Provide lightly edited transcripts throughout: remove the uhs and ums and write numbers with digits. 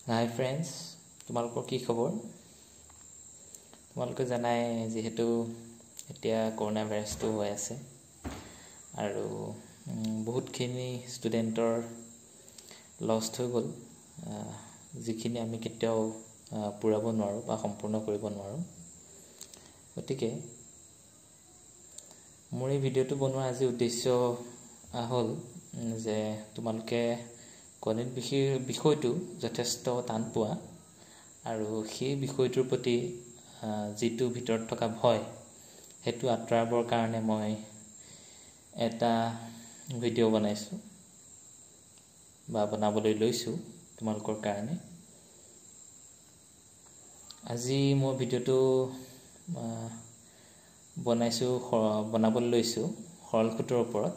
হাই friends, তোমালোকৰ কি খবৰ? তোমালোকে জানাই যিহেতু এতিয়া কৰোণা ভাইৰাছটো হৈ আছে আৰু বহুতখিনি ষ্টুডেণ্টৰ লষ্ট হৈ গ'ল, যিখিনি আমি কেতিয়াও পূৰাব নোৱাৰোঁ বা সম্পূৰ্ণ কৰিব নোৱাৰোঁ। গতিকে মোৰ এই ভিডিঅ'টো বনোৱাৰ আজি উদ্দেশ্য হ'ল যে তোমালোকে গণিত বিষয়টো যথেষ্ট টান পোৱা আৰু সেই বিষয়টোৰ প্ৰতি যিটো ভিতৰত থকা ভয়, সেইটো আঁতৰাবৰ কাৰণে মই এটা ভিডিঅ' বনাইছোঁ বা বনাবলৈ লৈছোঁ তোমালোকৰ কাৰণে। আজি মই ভিডিঅ'টো বনাইছোঁ, বনাবলৈ লৈছোঁ সৰল সূতৰ ওপৰত,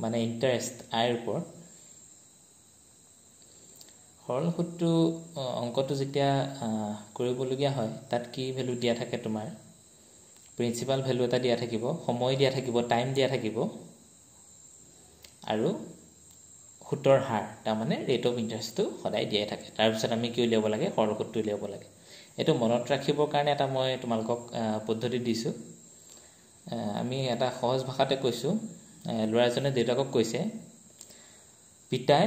মানে ইণ্টাৰেষ্ট আইৰ ওপৰত। সৰল সূতটো অংকটো যেতিয়া কৰিবলগীয়া হয়, তাত কি ভেলু দিয়া থাকে? তোমাৰ প্ৰিন্সিপাল ভেলু এটা দিয়া থাকিব, সময় দিয়া থাকিব, টাইম দিয়া থাকিব আৰু সুতৰ হাৰ, তাৰমানে ৰেট অফ ইণ্টাৰেষ্টটো সদায় দিয়াই থাকে। তাৰপিছত আমি কি উলিয়াব লাগে? সৰল সূতটো উলিয়াব লাগে। এইটো মনত ৰাখিবৰ কাৰণে এটা মই তোমালোকক পদ্ধতি দিছোঁ। আমি এটা সহজ ভাষাতে কৈছোঁ, ল'ৰা এজনে দেউতাকক কৈছে, পিতাই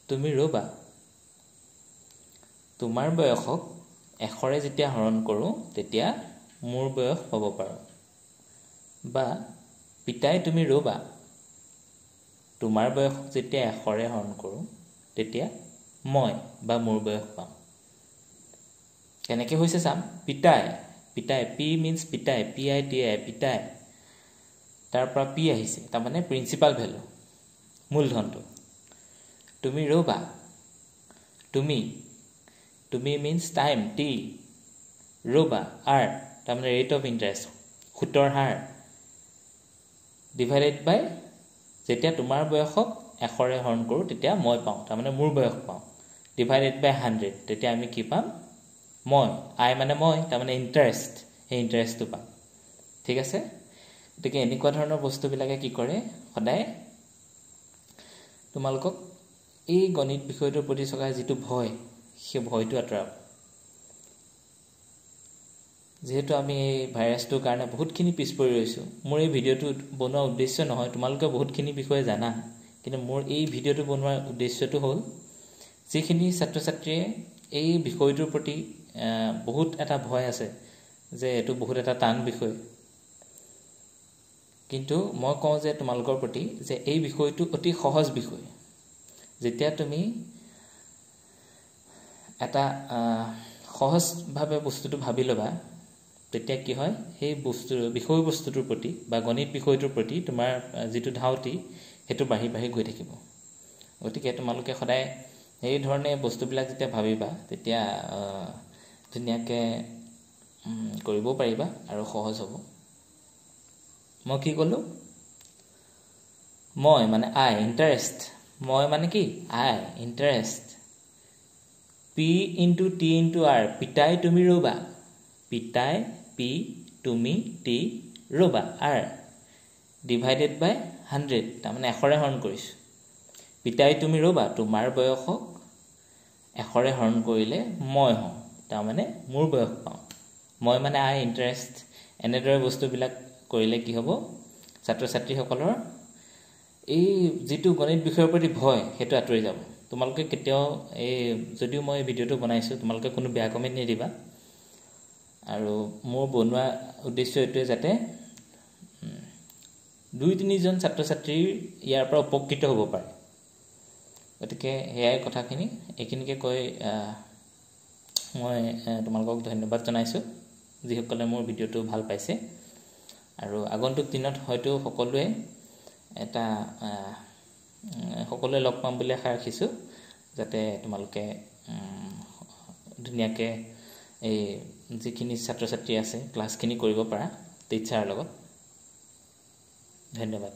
তুমি ৰ'বা, তোমাৰ বয়সক 100ৰে যেতিয়া হৰণ কৰোঁ তেতিয়া মোৰ বয়স পাব পাৰোঁ। বা পিতাই তুমি ৰ'বা, তোমাৰ বয়সক যেতিয়া 100ৰে হৰণ কৰোঁ তেতিয়া মই বা মোৰ বয়স পাম। কেনেকৈ হৈছে চাম। পিতাই, পিতাই, পি মিনছ পিতাই, পি I T I, পিতাই, তাৰ পৰা পি আহিছে, তাৰমানে প্ৰিন্সিপাল ভেলু, মূলধনটো। তুমি ৰ'বা, তুমি, তুমি মিনছ টাইম, টি, ৰ'বা, আৰ, তাৰমানে ৰেট অফ ইণ্টাৰেষ্ট, সুতৰ হাৰ, ডিভাইডেড বাই যেতিয়া তোমাৰ বয়সক 100ৰে হৰণ কৰোঁ তেতিয়া মই পাওঁ, তাৰমানে মোৰ বয়স পাওঁ, ডিভাইডেড বাই 100, তেতিয়া আমি কি পাম? মই, আই মানে মই, তাৰমানে ইণ্টাৰেষ্ট, সেই ইণ্টাৰেষ্টটো পাম। ঠিক আছে? গতিকে এনেকুৱা ধৰণৰ বস্তুবিলাকে কি কৰে, সদায় তোমালোকক এই গণিত বিষয়টোৰ প্ৰতি থকা যিটো ভয়, সেই ভয়টো আঁতৰাব। যিহেতু আমি এই ভাইৰাছটোৰ কাৰণে বহুতখিনি পিছ পৰি ৰৈছোঁ, মোৰ এই ভিডিঅ'টো বনোৱাৰ উদ্দেশ্য নহয়, তোমালোকে বহুতখিনি বিষয়ে জানা, কিন্তু মোৰ এই ভিডিঅ'টো বনোৱাৰ উদ্দেশ্যটো হ'ল যিখিনি ছাত্ৰ ছাত্ৰীয়ে এই বিষয়টোৰ প্ৰতি বহুত এটা ভয় আছে যে এইটো বহুত এটা টান বিষয়, কিন্তু মই কওঁ যে তোমালোকৰ প্ৰতি যে এই বিষয়টো অতি সহজ বিষয়। যেতিয়া তুমি এটা সহজভাৱে বস্তুটো ভাবি ল'বা, তেতিয়া কি হয়, সেই বস্তু বিষয়বস্তুটোৰ প্ৰতি বা গণিত বিষয়টোৰ প্ৰতি তোমাৰ যিটো ধাউতি, সেইটো বাঢ়ি বাঢ়ি গৈ থাকিব। গতিকে তোমালোকে সদায় সেই ধৰণে বস্তুবিলাক যেতিয়া ভাবিবা, তেতিয়া ধুনীয়াকৈ কৰিবও পাৰিবা আৰু সহজ হ'ব। মই কি ক'লোঁ? মই মানে আই, ইণ্টাৰেষ্ট, মই মানে কি? I, interest, P into T into R, পিতাই তুমি ৰ'বা, পিতাই পি তুমি টি ৰ'বা, আৰ, ডিভাইডেড বাই 100, তাৰমানে 100ৰে হৰণ কৰিছোঁ। পিতাই তুমি ৰ'বা, তোমাৰ বয়সক 100ৰে হৰণ কৰিলে মই হওঁ, তাৰমানে মোৰ বয়স পাওঁ, মই মানে আই, ইণ্টাৰেষ্ট। এনেদৰে বস্তুবিলাক কৰিলে কি হ'ব, ছাত্ৰ ছাত্ৰীসকলৰ এই যিটো গণিত বিষয়ৰ প্ৰতি ভয়, সেইটো আঁতৰি যাব। তোমালোকে কেতিয়াও এই, যদিও মই ভিডিঅ'টো বনাইছোঁ, তোমালোকে কোনো বেয়া কমেণ্ট নিদিবা। আৰু মোৰ বনোৱা উদ্দেশ্য এইটোৱে যাতে 2-3জন ছাত্ৰ ছাত্ৰীৰ ইয়াৰ পৰা উপকৃত হ'ব পাৰে। গতিকে সেয়াই কথাখিনি, এইখিনিকে কৈ মই তোমালোকক ধন্যবাদ জনাইছোঁ যিসকলে মোৰ ভিডিঅ'টো ভাল পাইছে। আৰু আগন্তুক দিনত হয়তো সকলোৱে এটা সকলোৱে লগ পাম বুলি আশা ৰাখিছোঁ, যাতে তোমালোকে ধুনীয়াকৈ এই যিখিনি ছাত্ৰ ছাত্ৰী আছে ক্লাছখিনি কৰিব পাৰা টিচাৰৰ লগত। ধন্যবাদ।